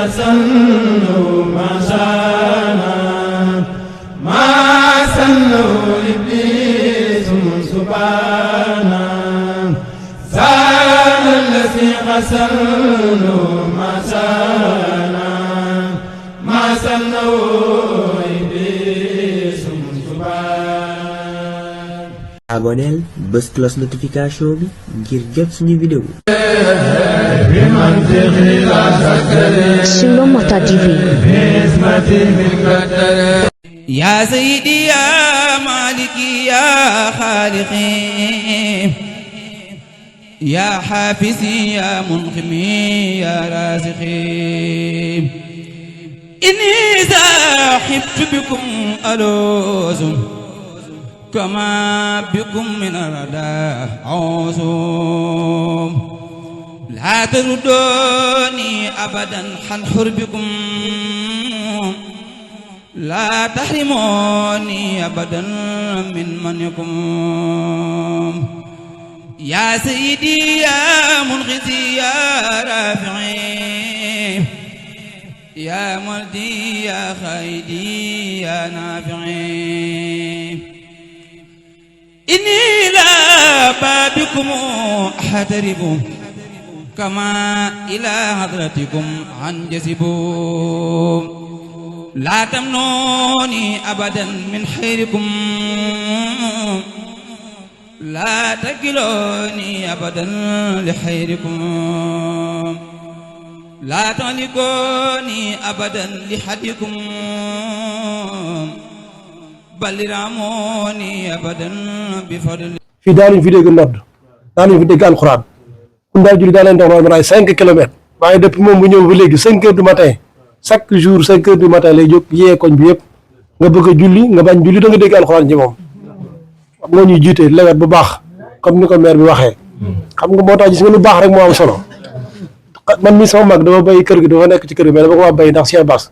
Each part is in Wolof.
أسنوا ما شانا ما سنوا إبليس سبحانا زال الذي أسنوا ما شانا ما سنوا إبليس سبحانا. abonneel bës cloche notification bi ngir jot suñu vidéo. Shalom Mata TV. يا سيدي يا مالكي يا خالقي يا حافظي يا منقمي يا رازقي إني زاحبت بكم ألوز كما بكم من الردى عوز لا تردوني أبدا عن حربكم لا تحرموني أبدا من منكم يا سيدي يا منغزي يا رافعي يا مردي يا خيدي يا نافعي إني لا بابكم أحترب كما إلى حضرتكم أنجسبوا لا تمنوني أبدا من خيركم لا تكلوني أبدا لخيركم لا تهلكوني أبدا لحدكم بل راموني أبدا بفضل. fii daanuñ fi dégg nodd daanuñ fi dégg alxuraan kun daal julli daa leen dox mooy 5 kilomètres waaye depuis moom bu ñëw ba léegi 5 heures du matin chaque jour 5 heures du matin lay jóg yee koñ bi yëpp nga bëgg a julli nga bañ julli da nga dégg alxuraan ci moom xam nga ñuy jiite lewet bu baax comme ni ko maire bi waxee xam nga moo tax gis nga lu baax rek moo am solo man mii sama mag dama bay kër gi dafa nekk ci kër gi mais dama ko waa bay ndax Cheikh Bass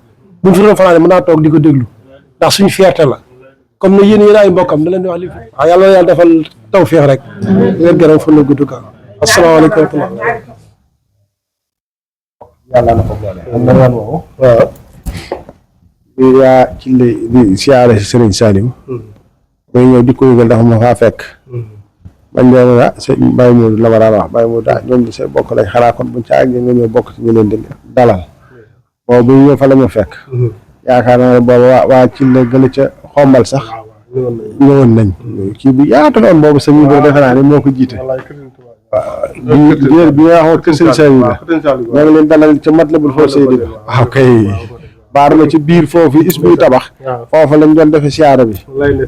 buñ fi doon fanaane mën naa toog di ko déglu ndax suñu fierté la comme ne yéen ay mbokkam da leen di wax li waaw yàlla na yàlla defal tawfeex rek ngeen gërëm fan la gudd ka asalaamaaleykum wa rahmatulah. yàlla na ko boole am na yoon woowu waaw bi yaa ci di siyaare si Serigne Saliou mooy ñëw di ko yëgal dafa ma faa fekk bañ leen la sëñ Baye Modou la ma daan wax Baye Modou ñoom di say bokk lañ xanaa kon buñ ca àgg nga ñëw bokk ci ñu leen di dalal boobu bu ñëw fa la ma fekk yaakaar naa ne boobu waa ci la gën a ca xombal sax ñëwoon nañ kii bu yaatu loon boobu sëñ bi defe naa ne moo ko jiite waaw bi nga waxoon kër sëñ Saliou la ñoo ngi leen dalal ca Matlabul Fawzayni bi waaw kay baar na ci biir foofu is buy tabax foofu lañ doon defe siyaara bi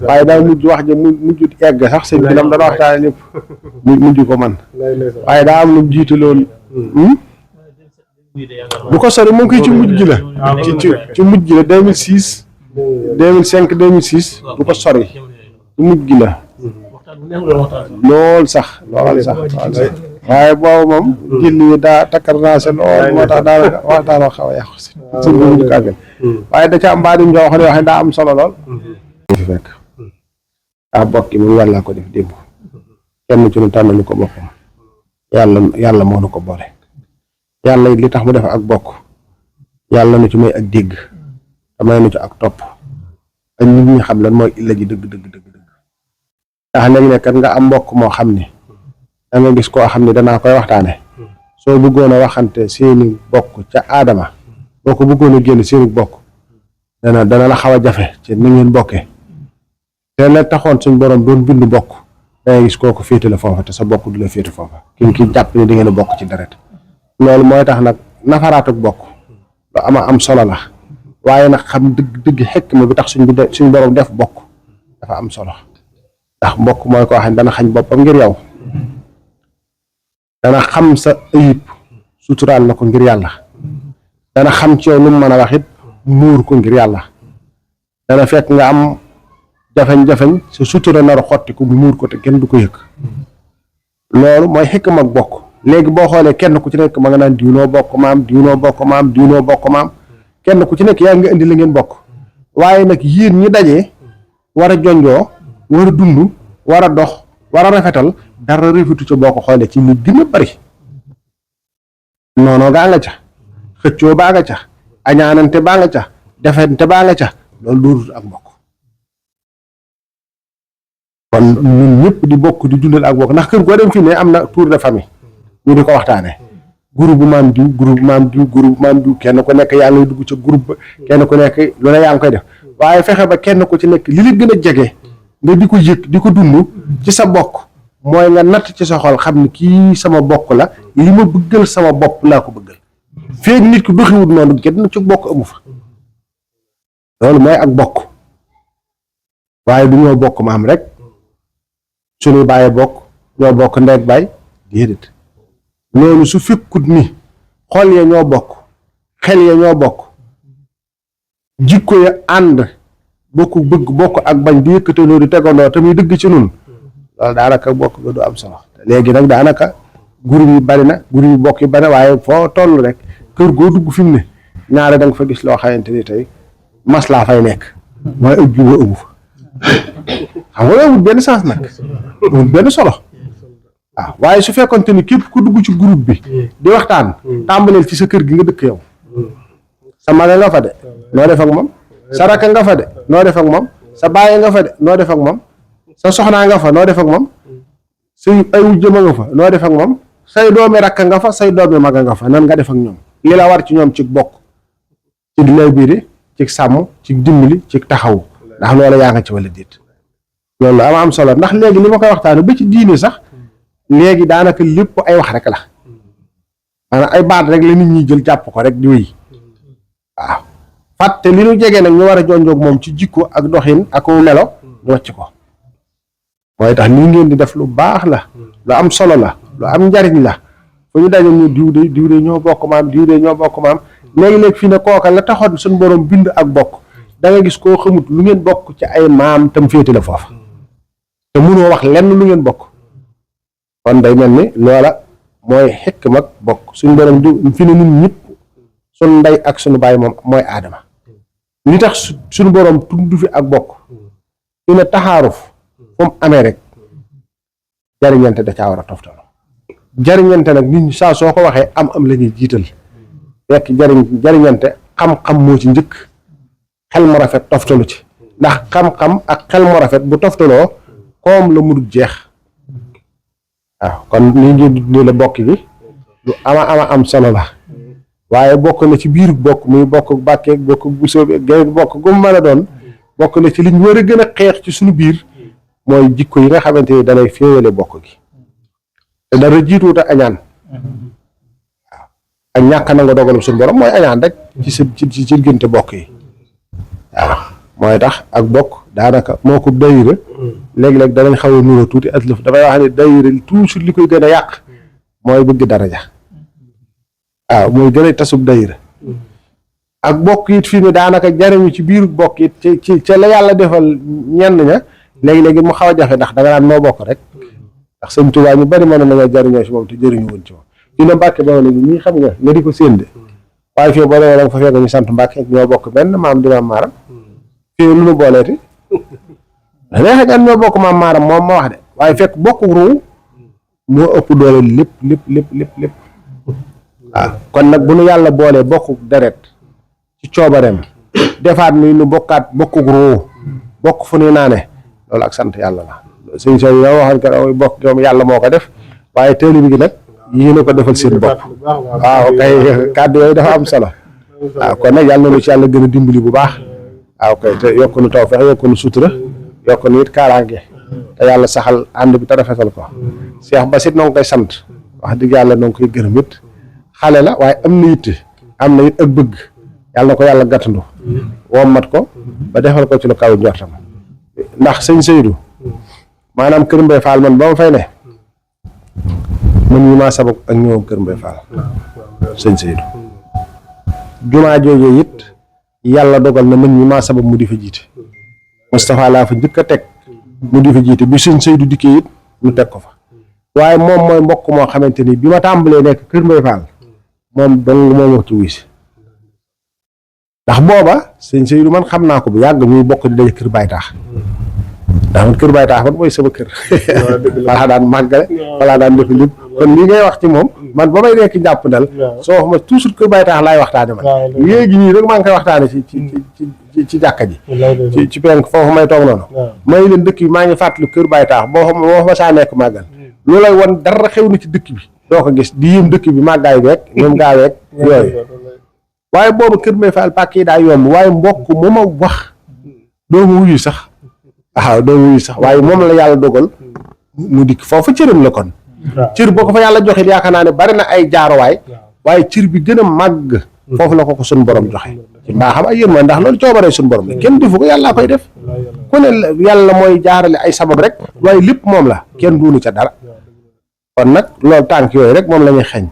waaye daa mujj wax ja mujj egg sax sëñ bi lam dana waxtaane lépp mujj ko man waaye daa am lu jiite loolu du ko sori moom koy ci mujj gi la ci mujj gi la 2006 2005 2006 du ko sori ci mujj gi la lool sax waaye boobu moom jilli yi daa takkar naa se lool moo tax daanaka waxtaanoo xaw a yàqu si biñu kàggal waaye da ca am mbaa dim joo xam ne wax daa am solo lool fi fekk daa bokki moom yàlla ko def démb kenn ci nu tànn ñu ko boppam yàlla moo nu ko boole yàlla it li tax mu def ak bokk yàlla nu ci may ak dégg te may nu ci ak topp ak nit ñi xam lan mooy illa ji dëgg ndax léegi ne kat nga am mbokk moo xam ne da nga gis koo xam ne danaa koy waxtaane soo bëggoon a waxante seeni bokk ca aadama boo ko bëggoon a génn seeni bokk dana la xaw a jafe ci ni ngeen bokkee te la taxoon suñ borom doon bind bokk da ngay gis kooku féete la foofa te sa bokk du la féete foofa ki jàpp ne di ngeen a bokk ci deret loolu mooy tax nag nafaraatuk bokk lu am solo la waaye nag xam dëgg xekk ma bi tax suñ borom def bokk dafa am solo ndax mbokk mooy koo xam ne dana xañ boppam ngir yow dana xam sa ayib suturaal la ko ngir yàlla dana xam ci yow lu mu mën a wax it muur ko ngir yàlla dana fekk nga am jafeñ-jafeñ sa sutura nar a xotti ko mu muur ko te kenn du ko yëg loolu mooy xekk mag bokk léegi boo xoolee kenn ku ci nekk ma nga naan diwnoo bokk maam kenn ku ci nekk yaa nga indi la ngeen bokk waaye nag yéen ñi dajee war a jonjoo war a dund war a dox war a rafetal dara rafetu ca boo ko xoolee ci ñu gën a bari noonu gaa nga ca xëccoo baa nga ca añaanante baa nga ca defente baa nga ca loolu doonul ak mbokk kon ñun ñëpp di bokk di dundal ak bokk ndax kër goo dem fii ne am na tour de famille ñu di ko waxtaane groupe bu maam diw groupe maam diw groupe maam diw kenn ku nekk yaa ngi dugg ca groupe ba kenn ku nekk lu ne yaa ngi koy def waaye fexe ba kenn ku ci nekk li la gën a jege nga di ko yëg di ko dund ci sa bokk mooy nga natt ci sa xol xam ne kii sama bokk la li ma bëggal sama bopp laa ko bëggal feeg nit ki doxiwut noonu kenn ci bokk amu fa loolu mooy ak bokk waaye du ñoo bokk maam rek suñuy bàyyi bokk ñoo bokk ndeeg baay déedéet loolu su fekkut ni xol ya ñoo bokk xel ya ñoo bokk jikko ya ànd bokk bëgg bokk ak bañ di yëkkataloo di tegandoo te muy dëgg ci nun loolu daanaka bokk ga du am solo léegi nag daanaka groupe yi bari na groupe yi bokk yi bari waaye foo toll rek kër goo dugg fi mu ne ñaare da nga fa gis loo xamante ni tey maslaa fay nekk waaye ëpp jubóo ëmb fa xam nga amul benn sens nag amul benn solo waaw waaye su fekkonte ni képp ku dugg ci groupe bi di waxtaan tàmbaleel ci sa kër gi nga dëkk yow sa maga nga fa de noo def ak moom sa rakka nga fa de noo def ak moom sa bàyyi nga fa de noo def ak moom sa soxnaa nga fa noo def ak moom say ay wujjëma nga fa noo def ak moom say doomi rakka nga fa say doomi maga nga fa nan nga def ak ñoom li la war ci ñoom ci bokk ci di lay biiri ci sàmm ci dimbali ci taxaw ndax loolu yaa nga ci wala déet loolu am solo ndax léegi li ma koy waxtaane ba ci diine sax léegi daanaka lépp ay wax rek la maanaam ay baat rek la nit ñi jël jàpp ko rek di wéy waaw fàtte li ñu jege nag ñu war a jonjoog moom ci jikko ak doxin ak melo ñu wàcc ko mooy tax lii ngeen di def lu baax la lu am solo la lu am njariñ la fu ñu daje ñu diw de ñoo bokk maam diw de ñoo bokk maam léegi-léeg fii ne kooka la taxoon suñu borom bind ak bokk da nga gis koo xamut lu ngeen bokk ci ay maam tam féete la foofa te mënoo wax lenn lu ngeen bokk kon day mel ni loola mooy xekk mag bokk suñu borom di fi ne ñun ñëpp suñu ndey ak suñu baay moom mooy aadama li tax suñu borom tudd fi ak bokk fi ne taxaaruf fu mu amee rek jariñante da caa war a toftalo jariñante nag nit ñi saa soo ko waxee am la ñuy jiital fekk jariñante xam-xam moo ci njëkk xel mu rafet toftalu ci ndax xam-xam ak xel mu rafet bu toftaloo koom la mudut jeex waaw kon nii ngeen di dundee la bokk gi lu ama am solo la waaye bokk na ci biir bokk muy bokk bàkkeeg bokk bu soobee gay bokk gu mu mën a doon bokk na ci liñ war a gën a xeex ci suñu biir mooy jikko yi nga xamante ni danay féewale bokk gi te dara jiituwut a añaan waaw ak ñàkk na nga dogalum suñu borom mooy añaan rek ci sa ci diggante bokk yi waaw mooy tax ak bokk daanaka moo ko dayira léeg-léeg danañ xaw a nuroo tuuti aslëf dafay wax ne dayira toujours li koy gën a yàq mooy bëgg daraja waaw mooy gën a tasub dayira ak bokk it fii ne daanaka jariñu ci biir bokk it ci ca la yàlla defal ñenn ña léegi-léegi mu xaw a jafe ndax da nga naan noo bokk rek ndax sëñ Tuubaa ñu bari mën nañoo jariñoo si moom te jëriñu woon ci moom fii ne Mbàkke ba léegi ñii xam nga di ko séende waaye fii boo demee da nga fa fekk ñu sant Mbàkke ñoo bokk benn maam di maam maaram fii lu nu booleeti neexe gan ñoo bokk maam maaram moom ma wax de waaye fekk bokk ruu moo ëpp doole lépp waaw kon nag bu nu yàlla boolee bokku deret ci coobareem defaat nuy nu bokkaat bokku ruu bokk fu nuy naane loolu ak sant yàlla la sëñ so yow waxoon ko bokk moom yàlla moo ko def waaye teel bi gi nag yéen a ko defal seen bopp waaw kay kàddu yooyu dafa am solo waaw kon nag yàlla na nu ci yàlla gën a dimbali bu baax waaw kay te yokk nu tawfeex yokk nu sutura yokk nu it kaaraange te yàlla saxal ànd bi te rafetal ko Cheikh Basit noo ngi koy sant wax dëgg yàlla noo ngi koy gërëm it xale la waaye am na it ak bëgg yàlla na ko yàlla gàttandu wommat ko ba defal ko ci lu kaw njortam ndax sëñ Seydou maanaam Kër Mbaye Fall man ba ma fay ne man ñi maa sabab ak ñoom Kër Mbaye Fall sëñ Seydou jumaa jooju it yàlla dogal na man ñi maa sabab mu di fa jiite Moustapha laa fa njëkk a teg mu di fa jiite bi sëñ Seydou dikkee it ñu teg ko fa waaye moom mooy mbokk moo xamante ni bi ma tàmbalee nekk Kër Mbaye Fall moom dong moo ma ci wuy si ndax booba sëñ Seydou man xam naa ko bu yàgg muy bokk di daje kër Baay Taax ndax man kër Baay Taax man mooy sama kër walaa daan màggale walaa daan def lépp kon li ngay wax ci moom man ba may nekk jàpp ndal soo wax ma toujours kër Baye Taax laay waxtaane man léegi nii rek maa ngi koy waxtaane ci jàkka ji ci penk foofu may toog noonu may leen dëkk bi maa ngi fàttali kër Baye Taax boo fa saa nekk màggal loolay won dara xew na ci dëkk bi doo ko gis di yëm dëkk bi màggaay beeg ñoom gaaweeg yooyu waaye boobu kër Mbaye Fall pàkk yi daa yomb waaye mbokk mu ma wax doo ma wuyu sax waaw doo ma wuyu sax waaye moom la yàlla dogal mu dikk foofu cëram la kon cër boo ko fa yàlla joxe yaakaar naa ne bari na ay jaaruwaay waaye cër bi gën a màgg foofu la ko suñu borom joxe ci mbaaxam ay yërmande ndax loolu coobaree suñu borom la kenn defu ko yàllaa koy def ku ne yàlla mooy jaarale ay sabab rek waaye lépp moom la kenn duunu ca dara kon nag loolu tànk yooyu rek moom la ñuy xeeñ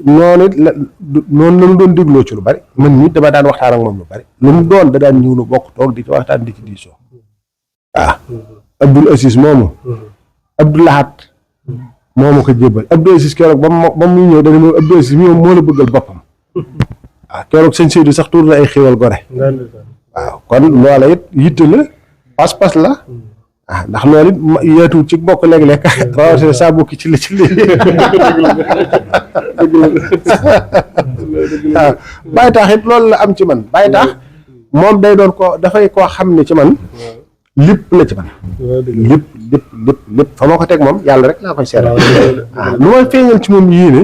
noonu it la noonu la ñu doon dégloo ci lu bari man nit dama daan waxtaan ak moom lu bari lu mu doon da daan ñëw nu bokk toog di ci waxtaan di ci diisoo waaw Abdoul Aziz moomu Abdou Lahat moomu ko jébbal Abdou Aziz keroog ba mu ñëw dana moom Abdou Aziz mi moom moo la bëggal boppam waaw keroog sëñ Seydou sax tuur na ay xéwal gore waaw kon loola it yitte la pas-pas la ah ndax loolu it yaatuwul ci bokk léeg-léeg rawatina saa bokki ci li waaw Baye Taax it loolu la am ci man Baye Taax moom day doon ko dafay koo xam ne ci man lépp la ci man lépp fa ma ko teg moom yàlla rek laa koy seetal waaw lu may feeñal ci moom yéene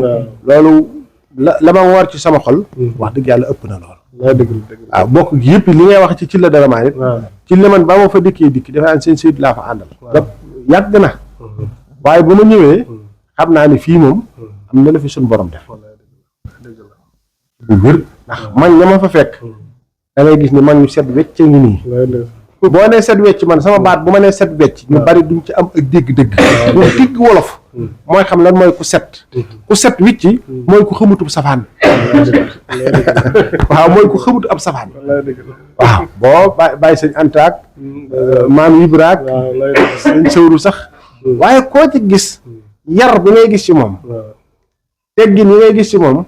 loolu la ma war ci sama xol wax dëgg yàlla ëpp na loolu waaw bokk gi yëpp li ngay wax ci la dara maa nit ci li man ba ma fa dikki dafa am seen Seydou laa fa àndal yàgg na waaye bu ma ñëwee xam naa ne fii moom am na la fi suñu borom def bu wér ndax mag ña ma fa fekk da ngay gis ni mag ñu set wecc ngi nii boo nee set wecc man sama baat bu ma nee set wecc ñu bari duñ ci am ak dégg-dégg ñu digg wolof mooy xam lan mooy ku set wicci mooy ku xamutub safaan waaw mooy ku xamutu ab safaan waaw boo bàyyi sëñ Antaak maam Ibraak sëñ Sawru sax waaye koo ci gis yar bi ngay gis ci moom teggin yi ngay gis ci moom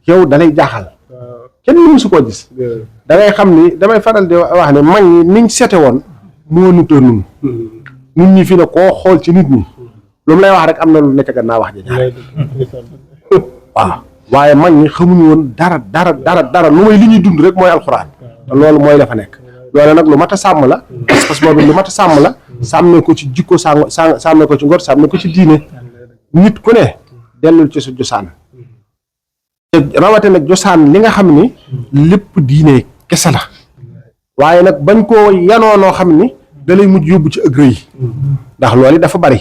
yow dalay jaaxal kenn mësu koo gis da ngay xam ni damay faral di wax ne mag ñi niñ sete woon moo nutoo nun nit ñi fi ne koo xool ci nit ñi lu mu lay wax rek am na lu nekk gannaaw wax ji ñaar waaw waaye mag ñi xamuñu woon dara lu may li ñuy dund rek mooy alxuraan te loolu mooy la fa nekk loolu nag lu mat a sàmm la parce que boobu lu mat a sàmm la sàmmee ko ci jikko sàmmee ko ci ngor sàmmee ko ci diine nit ku ne dellul ci sa josaan rawate nag josaan li nga xam ni lépp diine kese la waaye nag bañ koo yanoo noo xam ni da lay mujj yóbbu ci ëgg yi ndax loolu dafa bari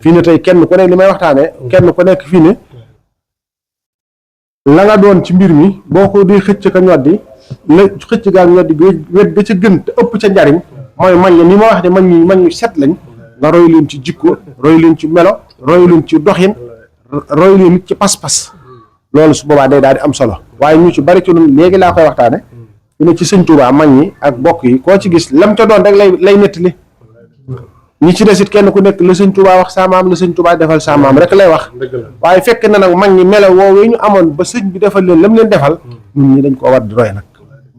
fii ne tey kenn ku nekk li may waxtaanee kenn ku nekk fii ne la nga doon ci mbir mi boo ko di xëcc ka ñoddi la xëcc gaa ñoddi wet ga ca gën te ëpp ca njariñ mooy mag ñi ni ma wax ne mag ñu set lañ nga roy leen ci jikko roy leen ci melo roy leen ci doxin roy leen ci pas-pas loolu su boobaa day daal di am solo waaye ñu ci bari ci ñun léegi laa koy waxtaane ñu ne ci sëñ Tuubaa mag ñi ak bokk yi koo ci gis lam ca doon rek lay nettali ñi ci desit kenn ku nekk la sëñ Tuubaa wax sa maam la sëñ Tuubaa defal sa maam rek lay wax waaye fekk na nag mag ñi melo woowee ñu amoon ba sëñ bi defal leen lam leen defal ñun ñi dañ koo war di roy nag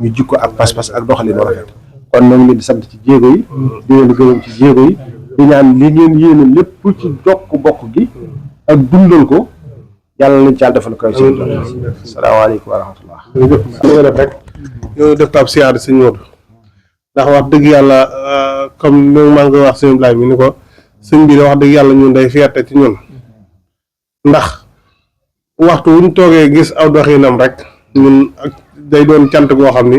ñu jikko ak pas-pas ak doxalin rafet kon ñoo ngi leen di sant ci jéego yi di leen di gërëm ci jéego yi di ñaan li ngeen yéene lépp ci jokk bokk gi ak dundal ko yàlla lañ ci yàlla defal koy seen salaamaaleykum wa rahmatullah nga def rek ñoo def tab siyaar sëñ Modou ndax wax dëgg yàlla comme ni maa ngi koy wax sëñ Ibrahima mi ni ko sëñ bi da wax dëgg yàlla ñun day fierté ci ñun ndax waxtu wuñ toogee gis aw doxinam rek ñun ak day doon cant goo xam ni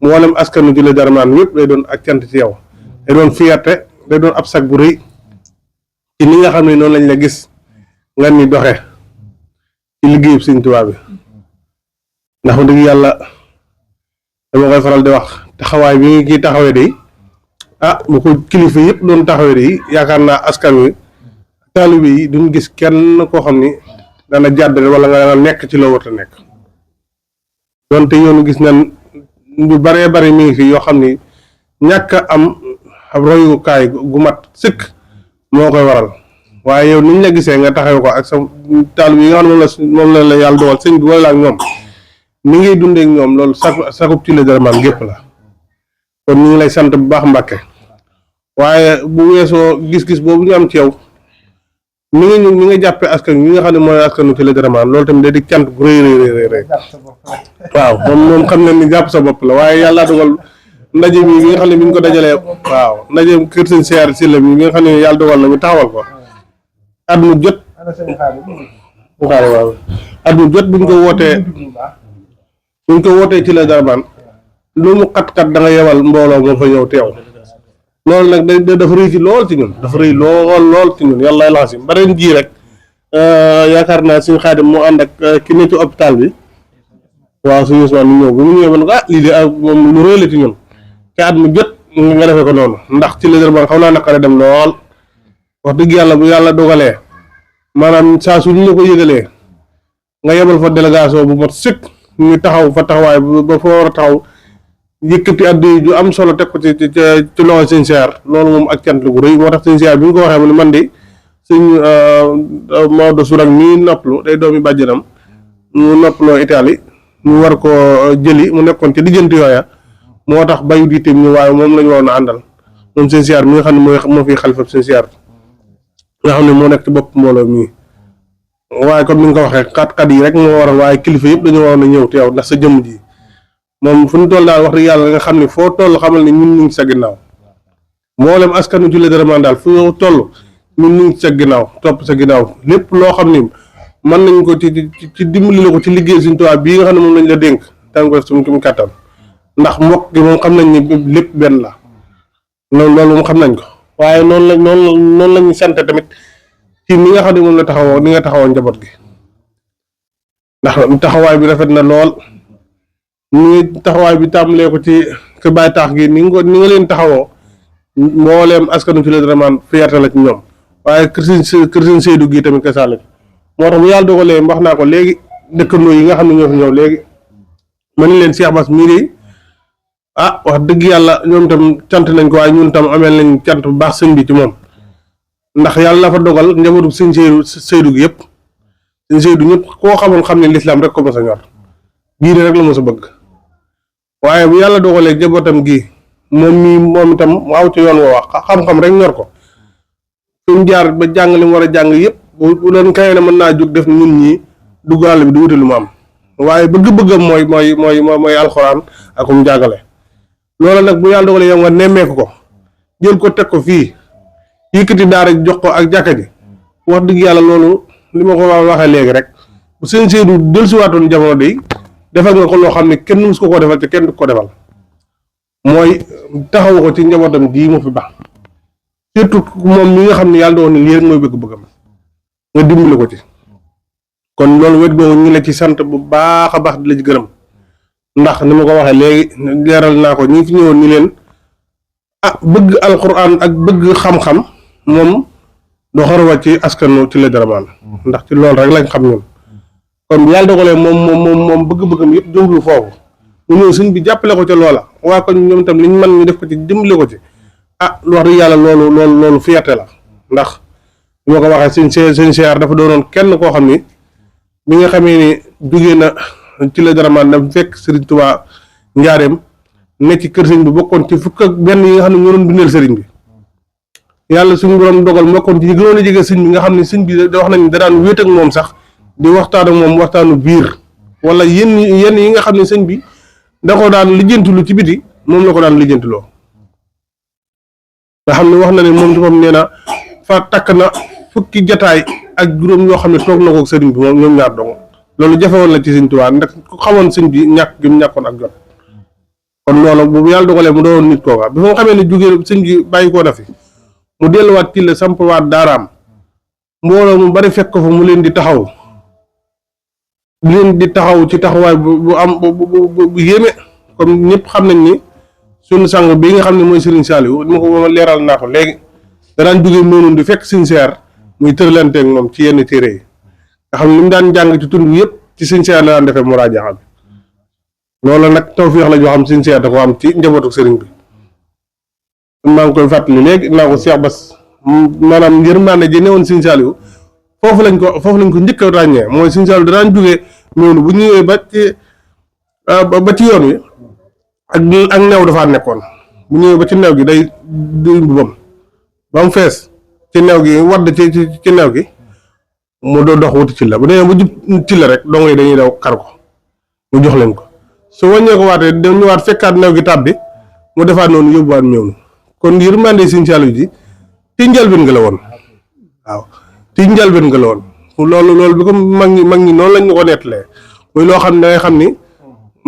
mboolem askanu Djily Darmanne yëpp day doon ak cant ci yow day doon fierté day doon ab sag bu rëy ci ni nga xam ne noonu lañ la gis nga ni doxe ci liggéeyub sëñ Tuubaa bi ndax dëgg yàlla dama koy faral di wax taxawaay bi ngi kii taxawee de bu ko kilifa yëpp doon taxawee de yaakaar naa askan wi taalibe yi duñ gis kenn koo xam ni dana jàdd wala nga dana nekk ci loo war a nekk donte yoonu gis nañ ñu baree bari mi ngi fi yoo xam ni ñàkk a am royukaay gu mat sëkk moo koy waral waaye yow niñ la gisee nga taxaw ko ak sa taalibe yi nga xam ne moom la yàlla dogal sëñ bi wala ak ñoom ni ngay dundee ak ñoom loolu sakub Djily Darmanne gépp la kon ñu ngi lay sant bu baax Mbàkke waaye bu weesoo gis-gis boobu ñu am ci yow ñi nga jàppee askan ñi nga xam ne mooy askanu ci la daramaan loolu tamit day di cant gu rëy waaw moom xam nañ ni jàpp sa bopp la waaye yàlla dogal ndaje mi nga xam ne bi ñu ko dajalee waaw ndaje kër sëñ Seer si la mi nga xam ne yàlla dogal na ñu taxawal ko at mu jot buñ ko wootee ci la daramaan lu mu xat-xat da nga yebal mbooloo moo fa ñëw teew loolu nag dafa rëy ci lool ci ñun dafa rëy lool ci ñun yàlla lancé ba ren jii rek yaakaar naa suñu Xaadim moo ànd ak ki ne ci hôpital bi waaw suñu Ousmane ñu ñëw bu mu ñëwee man ko lii de moom lu rëy la ci ñun te at mu jot nga defee ko noonu ndax ci la daramaan xam naa naqare dem lool wax dëgg yàlla bu yàlla dogalee maanaam saa su ñu la ko yëgalee nga yebal fa délégation bu mot sëkk ñu taxaw fa taxawaay ba fa war a taxaw yëkkati addi ju am solo teg ko ci loxo sëñ Seer loolu moom ak cant gu rëy moo tax sëñ Seer bi ñu ko waxee mu ne man de sëñ Maodo Sourang mii noppalu day doomi bàjjanam mu noppaloo Italie ñu war ko jëli mu nekkoon ci diggante yooya moo tax bayut itam ñu waaye moom lañu waroon a àndal moom sëñ Seer mi nga xam ne moo fi xalifa sëñ Seer nga xam ne moo nekk ci bopp mbooloo mii waaye comme ni nga ko waxee xat-xat yi rek moo waral waaye kilifa yëpp dañu waroon a ñëw teew ndax sa jëmm ji moom fu ñu toll daal wax dëgg yàlla nga xam ne foo toll xamal ne ñun ñu ngi sa ginnaaw mboolem askanu ci la daramaan daal fu toll ñun ñu ngi sa ginnaaw topp sa ginnaaw lépp loo xam ne mën nañ ko ci dimbali la ko ci liggéey Sëriñ Tuubaa bii nga xam ne moom lañ la dénk danga ko def suñu kàttan ndax mbokk gi moom xam nañ ni lépp benn la loolu moom xam nañ ko waaye noonu lañu sant tamit ci ni nga xam ne moom la taxawoo ni nga taxawoo njaboot gi ndax taxawaay bi rafet na lool ni taxawaay bi tàmbalee ko ci kër Baay Taax gi ni nga leen taxawoo mbooleem askanu ci la daramaan fierté la ci ñoom waaye kër sëñ Seydou gi tamit kasaale moo tax bu yàlla dogalee wax naa ko léegi dëkkandoo yi nga xam ne ñoo fi ñëw léegi ma ni leen Cheikh Bass mii de wax dëgg yàlla ñoom tam cant nañ ko waaye ñun tam ameel nañ cant bu baax sëñ bi ci moom ndax yàlla dafa dogal njabootu sëñ Seydou gi yëpp sëñ Seydou ñëpp koo xamoon xam ne lislaam rek ko mos a ñor diine rek la mos a bëgg waaye bu yàlla dogalee njabootam gi moom itam mu aw ci yoon woo wax xam-xam rek ñor ko suñ jaar ba jàng li mu war a jàng yëpp bu doon kay ne mën naa jóg def ñun ñii dugg àll bi di wuti lu mu am waaye bëgg-bëggam mooy alxuraan ak mu jàngale loolu nag bu yàlla dogalee yow nga nemmeeku ko jël ko teg ko fii yëkkati daara jox ko ak jàkka ji wax dëgg yàlla loolu li ma ko waxee léegi rek bu seen Seydou dellusiwaatoon jamono day defal nga ko loo xam ne kenn mus ko defal te kenn du ko defal mooy taxaw ko ci njabootam gii mu fi baax surtout moom mi nga xam ne yàlla doon ne lii rek mooy bëgg-bëggam nga dimbali ko ci kon loolu wet googu ñu la ci sant bu baax a baax di la ci gërëm ndax ni ma ko waxee léegi leeral naa ko ñi fi ñëwoon ni leen bëgg alquran ak bëgg xam-xam moom doo xarawa ci askanu ci la daramaan ndax ci loolu rek lañ xam ñun kon bu yàlla dogalee moom bëgg-bëggam yëpp jëmlu foofu mu ñëw suñ bi jàppale ko ca loola waa ko ñoom itam liñ mën ñu def ko ci dimbale ko ci lu wax dëgg yàlla loolu fierté la ndax bi ma ko waxee sëñ Seer dafa doonoon kenn koo xam ni bi nga xamee ni jugee na ci la daramaan dem fekk Sëriñ Tuubaa njaareem ne ci kër sëñ bi bokkoon ci fukk ak benn yi nga xam ne ñoo doon dundal sëriñ bi yàlla suñu borom dogal bokkoon ci ñi gënoon a jege sëñ bi nga xam ne sëñ bi da wax nañ da daan wéet ak moom sax di waxtaan ak moom waxtaanu biir wala yenn yi nga xam ne sëñ bi da ko daan lijjantilu ci biti moom la ko daan lijjantiloo nga xam ne wax na ne moom ci moom nee na fa takk na fukki jataay ak juróom yoo xam ne toog na ko sëriñ bi moom ñoom ñaar dong loolu jafewoon la ci sëñ Tuubaa ndax ku xamoon sëñ bi ñàkk gi mu ñàkkoon ak jot kon loolu bu yàlla dogalee mu doon nit kooka bi nga xamee ne jógee sëñ bi bàyyi koo na fi mu delluwaat ci la sampawaat daaraam mbooloo mu bari fekk ko fa mu leen di taxaw ci taxawaay bu am bu yéeme comme ñëpp xam nañ ni suñu sang bi nga xam ne mooy Serigne Saliou ni ma ko leeral naa ko léegi danaan jógee noonu di fekk Serigne Seer muy tërlanteeg moom ci yenn téere yi nga xam ne li mu daan jàng ci tund yëpp ci Serigne Seer la daan defee muraaja bi loolu nag tawfiix la joo xam Serigne Seer da ko am ci njabootu Serigne bi maa ngi koy fàttali léegi naa ko Cheikh Bass maanaam yërmande ji newoon Serigne Saliou foofu lañ ko njëkk a ràññee mooy Serigne Saliou danaan jógee noonu bu ñëwee ba ci yoon wi ak new dafaa nekkoon bu ñëwee ba ci new gi day mbubam ba mu fees ci new gi wadd ci new gi mu doo dox wuti ci la bu demee ba jub ci la rek dongo yi dañuy daw kar ko mu jox leen ko su wàññee ko waatee dem ñëwaat fekkaat new gi tàbbi mu defaat noonu yóbbuwaat meew na kon yërmande Sëñ Saaliw ji ci njëlbeen nga la woon waaw ci njëlbeen nga la woon loolu bi ko mag ñi noonu lañ ñu ko nettalee muy loo xam ne da ngay xam ni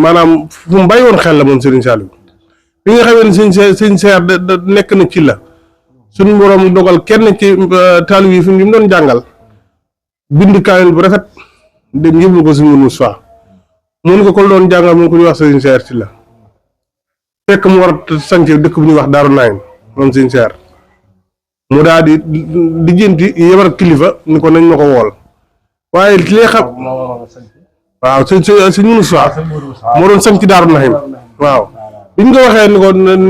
maanaam fu mu bàyyi woon xel la moom Sëriñ Saaliw bi nga xamee ne sëñ seer da nekk na ci la suñu borom dogal kenn ci taalib yi fi mu doon jàngal bind kaamil bu rafet dem yëbul ko suñu Mustafaa mun ko doon jàngal mun ko ñuy wax sëñ seer ci la fekk mu war a sanc dëkk bu ñuy wax Daaru Naim moom sëñ seer mu daal di lijjanti yebar kilifa ni ko nañ ma ko wool waaye li xam waaw sëñ Mustafaa moo doon sanc Daaru Naim waaw biñ ko waxee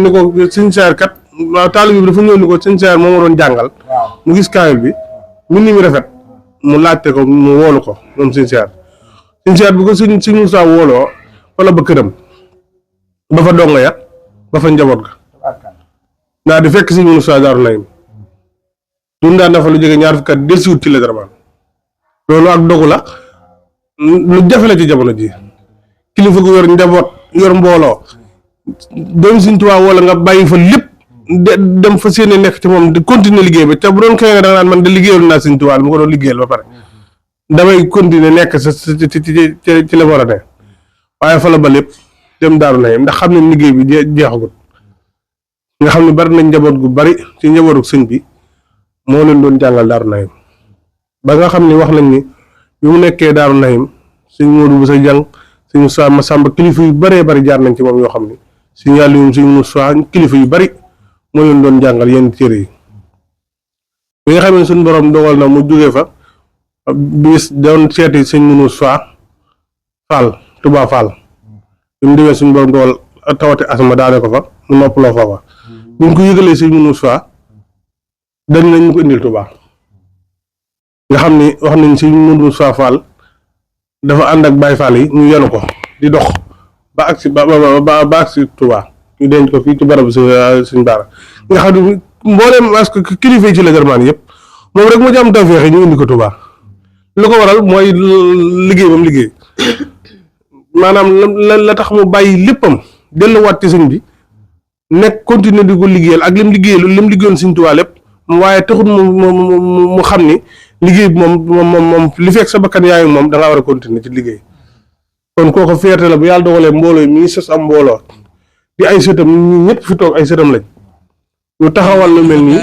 ni ko sëñ seer kat waaw taalib bi dafa ñëw ni ko sëñ seer moo ma doon jàngal mu gis kaamil bi mbind mi rafet mu laajte ko mu woolu ko moom sëñ seer bi ko sëñ Mustafaa wooloo wala ba këram ba fa dongo ya ba fa njaboot ga ndaa di fekk sëñ Mustafaa Daaru Naim dundaan na fa lu jóge ñaar fukki at delsiwut ci la dara maan loolu ak dogu la lu jafe la ci jamono ji kilifa gu yor njaboot yor mbooloo doon Sëñ Tuubaa wala nga bàyyi fa lépp dem fa seeni nekk ci moom di continuer liggéey ba te bu doon xëy nga da nga naan man de liggéeyal naa Sëñ Tuubaa mu ko doon liggéeyal ba pare damay continuer nekk ci la war a ne waaye fa la ba lépp dem Daaru Naim ndax xam ne liggéey bi jeexagut nga xam ne bari nañ njaboot gu bari ci njabootu sëñ bi moo leen doon jàngal Daaru Naim ba nga xam ne wax nañ ni bi mu nekkee Daaru Naim sëñ Moodu bu sa jàng sëñ Mustafaa Masamba kilifa yu bëree bëri jaar nañ ci moom yoo xam ni sëñ Yàlla sëñ Mustafaa kilifa yu bëri moo leen doon jàngal yenn téere yi bi nga xam ne suñ borom dogal na mu jógee fa bis doon seeti sëñ Mustafaa Fall Touba Fall bi mu demee suñ borom dogal tawati asma daane ko fa mu noppaloo foofa bi mu ko yëgalee sëñ Mustafaa dañ nañ ko indil Touba nga xam ni wax nañ sëñ Mustafaa Fall dafa ànd ak Baay Fall yi ñu yenu ko di dox ba agsi ba agsi Touba ñu denc ko fii ci barabu suñ baara nga xam ne mbooleem parce que kilifa yi ci la Germaane yëpp moom rek mu ci am tawfeex ñu indi ko Touba lu ko waral mooy liggéey bam liggéey maanaam la tax mu bàyyi léppam delluwaat ci sëñ bi nekk continuer di ko liggéeyal ak lim liggéeyoon Sëñ Tuubaa lépp waaye taxut mu xam ni liggéey bi moom li fekk sa bakkan yaayu moom da ngaa war a continuer ci liggéey kon kooku fierté la bu yàlla dogalee mbooloo yi mi ngi sos am mbooloo di ay sëtam ñu ñëpp fi toog ay sëtam lañ ñu taxawal lu mel nii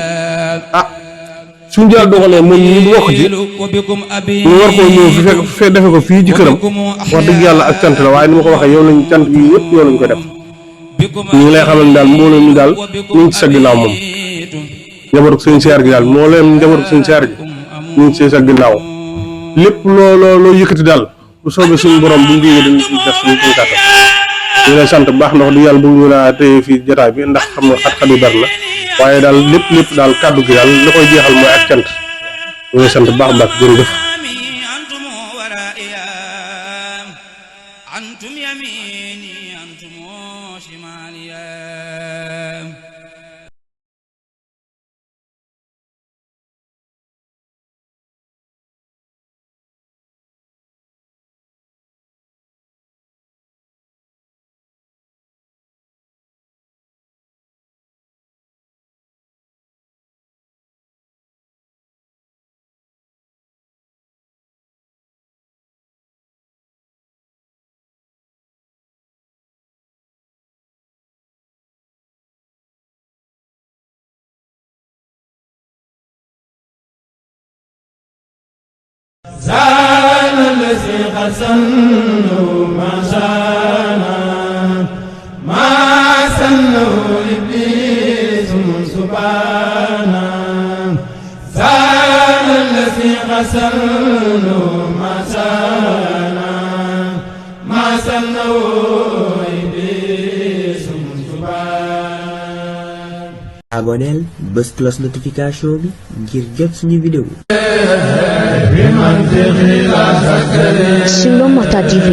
suñu yàlla dogalee moom ñu bokk ci ñu war koo ñëw fi defe ko fii ci këram wax dëgg yàlla ak cant la waaye ni ma ko waxee yow lañ cant bi yëpp yow lañ ko def ñu ngi lay xamal ni daal mbooloo mi daal ñu ngi ci sa ginnaaw moom njabootu sëñ seer gi daal moo leen njabootu sëñ seer gi ñu ngi ci sa ginnaaw lépp loo yëkkati daal bu soobee suñu borom bu ñu dañ ci def suñu kàttan ñu lay sant bu baax ndax du yàlla bu ñu laa téye fii jotaay bi ndax xam nga xat-xat yu bari na waaye daal lépp daal kàddu gi daal li koy jeexal mooy ak cant ñu lay sant bu baax baax jërëjëf زال الذي قسمه ما شانا ما سنه إبليس سبحانا زال الذي قسمه ما شانا ما سنه إبليس سبحانا aboneel bës cloche notification bi ngir jot suñu vidéo Sur le Mota TV.